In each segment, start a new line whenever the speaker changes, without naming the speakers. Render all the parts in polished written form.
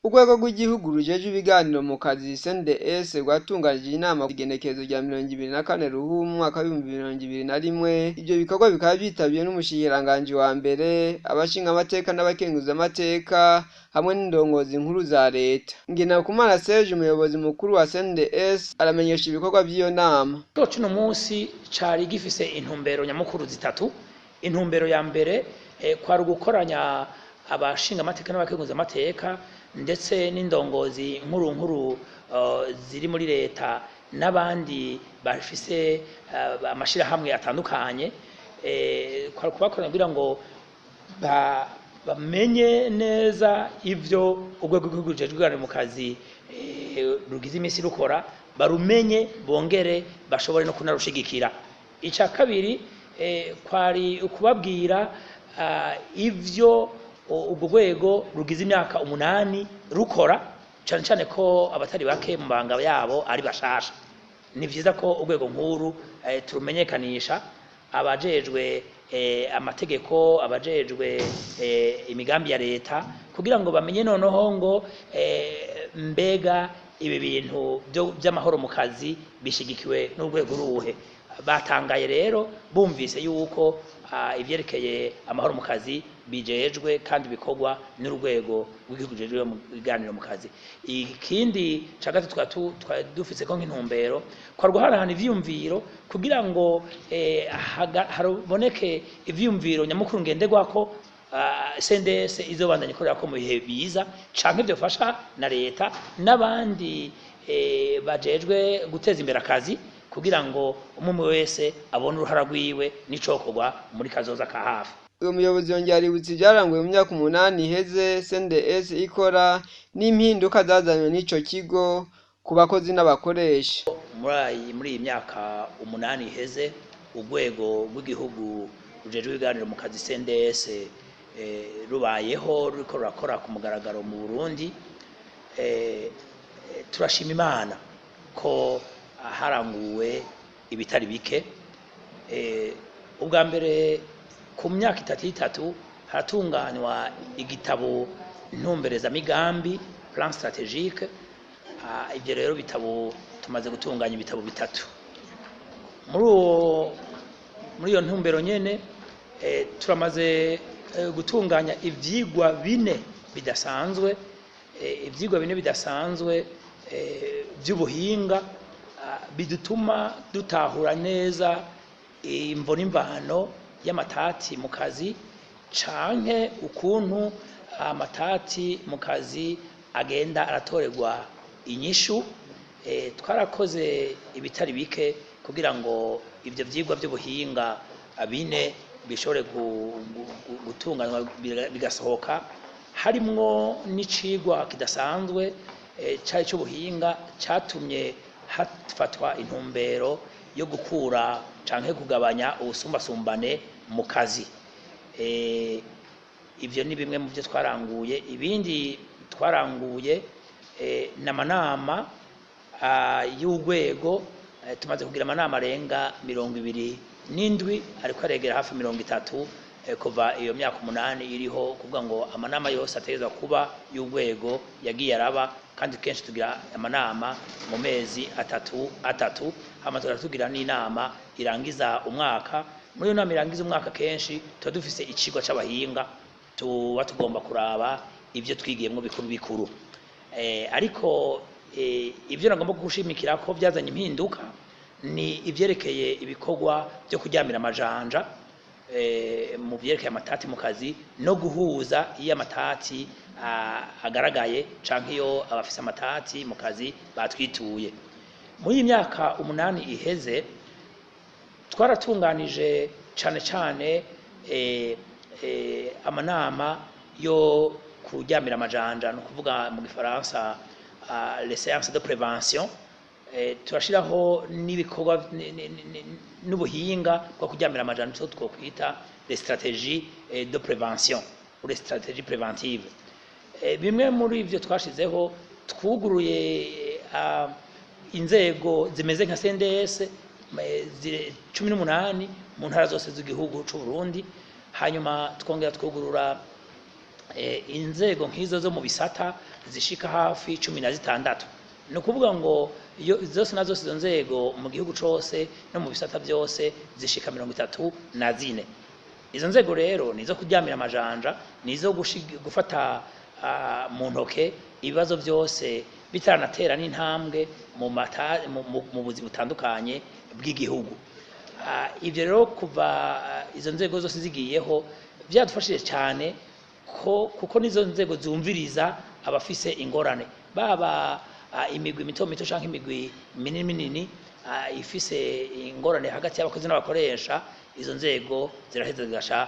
Urwego rw'igihugu rujejwe ibiganiro mu kazi CNDS rwatunganije inama igenekerezo rya 24 Ruhuhuma mu mwaka w'2021. Ivyo bikorwa bikaba vyitabiwe n'umushikiranganji wa mbere, abashingamateka n'abakenguzamateka hamwe n'indongozi nkuru za leta. Ngendakumana Serge, umuyobozi mukuru wa CNDS, aramenyesha ibikorwa vy'iyo nama.
Cuno munsi cari gifise intumbero nyamukuru zitatu. Intumbero ya mbere kwari ugukoranya abashingamateka n'abakenguzamateka ndetse n'indongozi nkuru nkuru ziri muri leta n'abandi bafise amashirahamwe atandukanye, kwari kubakoranya kugira ngo bamenye neza ivyo urwego rw'igihugu rujejwe ibiganiro mu kazi rugize imisi rukora, barumenye bongere bashobore no kunarushigikira. Ica kabiri kwari ukubabwira ivyo urwo rwego rugize imyaka 8 rukora, cane cane ko abatari bake mu mabanga yabo ari bashasha. Ni vyiza ko urwego nkuru turumenyekanisha, abajejwe amategeko, abajejwe imigambi ya leta, kugira ngo bamenye noneho ngo mbega ibi bintu vy'amahoro mu kazi bishigikiwe n'urwego ruhe. Batangaye rero bumvise yuko ivyerekeye amahoro mu kazi bijejwe kandi bikorwa n'urwego rw'igihugu rujejwe ibiganiro mu kazi. Ikindi ca gatatu twari dufise ko nk'intumbero kwari guhanahana ivyiyumviro kugira ngo haboneke ivyiyumviro nyamukuru ngenderwako CNDS izobandanya ikorerako mu bihe biza, canke vyofasha na leta n'abandi bajejwe guteza imbere akazi, kugira ngo umwe wese abone uruhara rwiwe n'icokorwa muri kazoza ka hafi.
Uwo muyobozi yongera aributsa ivyaranguwe mu myaka 8 iheze CNDS ikora n'impinduka zazanywe n'ico kigo ku bakozi n'abakoresha.
Muri iyi myaka 8 iheze, urwego rw'igihugu rujejwe ibiganiro mu kazi CNDS rubayeho, ruriko rurakora ku mugaragaro mu Burundi. Turashima Imana ko haranguwe ibitari bike. Ubwa mbere, ku myaka itatu itatu haratunganywa igitabo ntumberezamigambi, plan stratégique. Ivyo rero bitabo tumaze gutunganya ibitabo 3. Muri iyo ntumbero nyene, turamaze gutunganya ivyigwa 4 bidasanzwe, ivyigwa 4 bidasanzwe vy'ubuhinga, bidutuma dutahura neza imvo n'imvano y'amatati mu kazi, canke ukuntu amatati mu kazi agenda aratorerwa inyishu. Twarakoze ibitari bike kugira ngo ivyo vyigwa vy'ubuhinga 4 bishobore gutunganywa bigasohoka, harimwo n'icigwa kidasanzwe cari c'ubuhinga catumye hafatwa intumbero yo gukura canke kugabanya ubusumbasumbane mu kazi. Ivyo ni bimwe mu vyo twaranguye. Ibindi twaranguye n'amanama y'urwego. Tumaze kugira amanama arenga 27, ariko aregera hafi 30, kuva iyo myaka 8 iriho, kuvuga ngo amanama yose ategerezwa kuba y'urwego yagiye araba, kandi kenshi tugira amanama mu mezi atatu atatu, hama tugira n'inama irangiza umwaka. Muri iyo nama irangiza umwaka kenshi tuba dufise icigwa c'abahinga, tuba tugomba kuraba ivyo twigiyemwo bikuru bikuru. Ariko ivyo nagomba gushimikira ko vyazanye impinduka ni ivyerekeye ibikorwa vyo kuryamira amajanja mu vyerekeye amatati mu kazi, no guhuza iyo amatati agaragaye canke iyo abafise amatati mu kazi batwituye. Muri iyi myaka 8 iheze twaratunganije cane cane amanama yo kuryamira amajanja, ni ukuvuga mu gifaransa les séances de prévention. Turashiraho n'ibikorwa n'ubuhinga bwo kuryamira amajanja, icyo twokwita les stratégies de prévention ou les stratégies préventives. Bimwe muri ivyo twashizeho, twuguruye inzego zimeze nka CNDS 18 mu ntara zose z'igihugu c'u Burundi, hanyuma twongera twugurura Inzego nk'izo zo mu bisata zishika hafi 16. Ni ukuvuga ngo iyo zose na zose izo nzego mu gihugu cose no mu bisata byose zishika 34. Izo nzego rero nizo kuryamira amajanja, nizo gufata mu ntoke ibibazo byose bitaranatera n'intambwe mu buzi butandukanye bw'igihugu. Ivyo rero kuva izo nzego zose zigiyeho byadufashije cyane ko kuko nizo nzego zumviriza abafise ingorane, baba imigwi mito mito canke imigwi minini minini ifise ingorane hagati y'abakozi n'abakoresha. Izo nzego ziraheza zigasha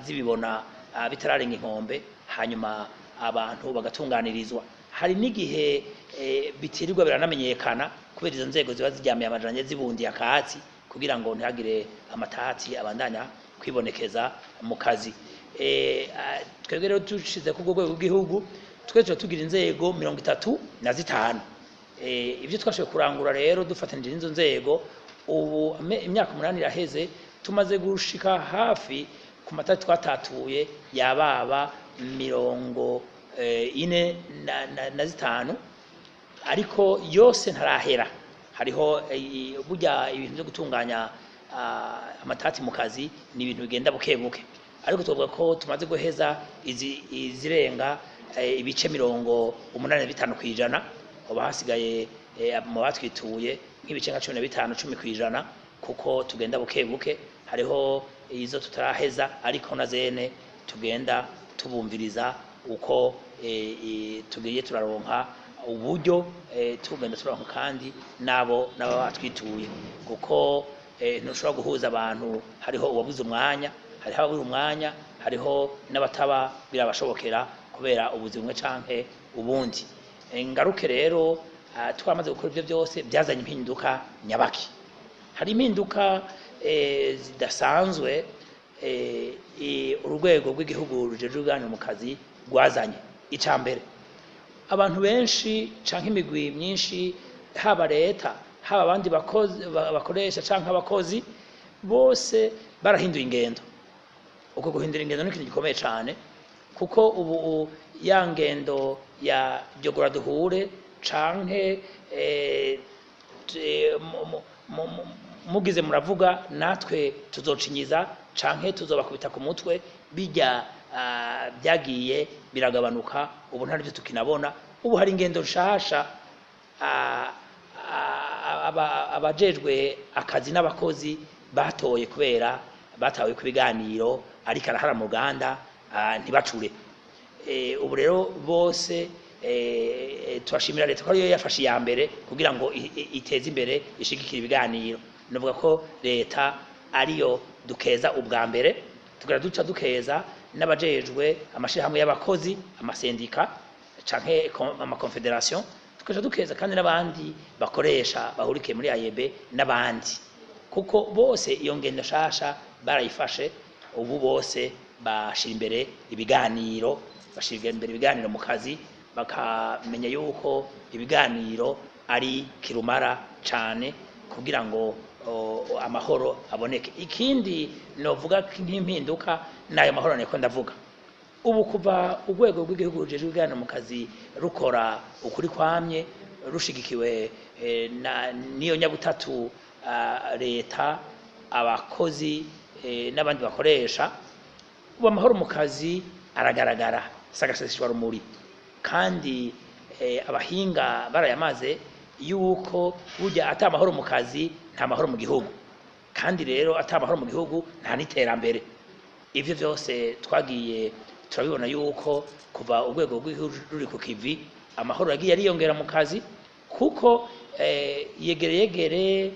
zibibona bitararenga inkombe, hanyuma abantu bagatunganirizwa. Hari n'igihe bitirirwa biranamenyekana kubera izo nzego ziba ziryamiye amajanja, zibundiye akatsi kugira ngo ntihagire amatati abandanya kwibonekeza mu kazi. Twebwe rero dushize ku rwego rw'igihugu, twe tuba tugira inzego 35. Ibyo twashoboye kurangura rero dufatanije n'izo nzego, ubu imyaka 8 iraheze, tumaze gushika hafi ku matati twatatuye yababa 45, ariko yose ntarahera. Hariho burya ibintu byo gutunganya amatati mu kazi ni ibintu bigenda buke buke, ariko tuvuga ko tumaze guheza izirenga ibice 85%. Hoba hasigaye mu batwituye nk'ibice nka 15, 10%, kuko tugenda buke buke. Hariho izo tutaraheza, ariko na zene tugenda tubumviriza uko tugiye turaronka uburyo, tugenda turaronka kandi nabo nabo batwituye, kuko ntushobora guhuza abantu hariho uwabuze umwanya, hariho ababura umwanya, hariho n'abataba birabashobokera kubera ubuzi bumwe canke ubundi. Ngaruke rero, twamaze gukora ibyo byose byazanye impinduka nyabaki. Hari impinduka zidasanzwe urwego rw'igihugu rujejwe ibiganiro mu kazi rwazanye. Ica mbere, abantu benshi canke imigwi myinshi, haba leta, haba abandi bakozi bakoresha canke abakozi, bose barahinduye ingendo. Uko guhindura ingendo ni ikintu gikomeye cane, kuko ubu ya ngendo ya jogora duhure canke mugize muravuga natwe tuzocinyiza canke tuzobakubita ku mutwe, bijya byagiye biragabanuka. Ubu nta nivyo tukinabona. Ubu hari ingendo nshasha abajejwe akazi n'abakozi batoye kubera batawe ku biganiro ariko arahara mu ruganda, ntibacure. Ubu rero bose turashimira leta ko ariyo yafashe iya mbere kugira ngo iteze imbere, ishigikire ibiganiro. Navuga ko leta ariyo dukeza ubwa mbere, tugara duca dukeza n'abajejwe amashirahamwe y'abakozi, amasendika canke amakonfederation, tukaca dukeza kandi n'abandi bakoresha bahurikiye muri AEB n'abandi, kuko bose iyo ngendo nshasha barayifashe. Ubu bose bashira imbere ibiganiro, bashira imbere ibiganiro mu kazi, bakamenya yuko ibiganiro ari kirumara cane kugira ngo amahoro aboneke. Ikindi novuga nk'impinduka nayo mahoro niko ndavuga. Ubu kuva urwego rw'igihugu rujejwe ibiganiro mu kazi rukora ukuri kwamye, rushigikiwe n'iyo nyabutatu, leta, abakozi n'abandi bakoresha, ubu amahoro mu kazi aragaragara sagaseseshwa rumuri. Kandi abahinga barayamaze yuko burya ata amahoro mu kazi nta mahoro mu gihugu, kandi rero ata amahoro mu gihugu nta n'iterambere. Ivyo vyose twagiye turabibona yuko kuva urwego rw'igihugu ruri ku kivi, amahoro yagiye ariyongera mu kazi, kuko yegere yegere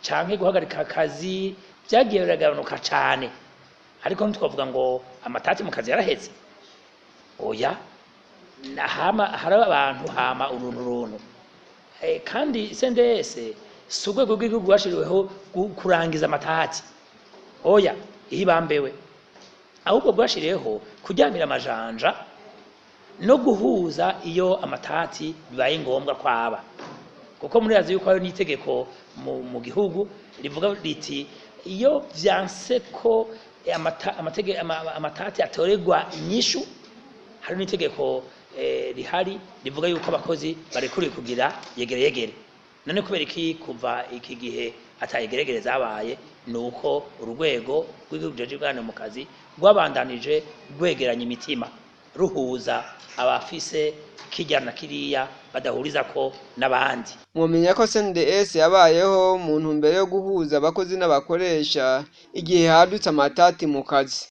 canke guhagarika akazi vyagiye biragabanuka cane. Ariko ntitwavuga ngo amatati mu kazi yaraheze, oya. Hama hari abantu hama uruntu runtu. Kandi CNDS si urwego rw'igihugu rwashiriweho kurangiza amatati, oya, ihibambewe, ahubwo rwashiriweho kuryamira amajanja no guhuza iyo amatati bibaye ngombwa kwaba, kuko muri azi yuko hari n'itegeko mu gihugu rivuga riti iyo vyanse ko amatati atorerwa inyishu, Hari n'itegeko rihari rivuga yuko abakozi barekuriwe kugira yegereyegere. None kubera iki kuva iki gihe atayegeregere zabaye? Ni uko urwego rw'igihugu rujejwe ibiganiro mu kazi rwabandanije rwegeranya imitima, ruhuza abafise kirya na kiriya badahurizako n'abandi.
Mwomenya ko CNDS yabayeho mu ntumbero yo guhuza abakozi n'abakoresha igihe hadutse amatati mu kazi.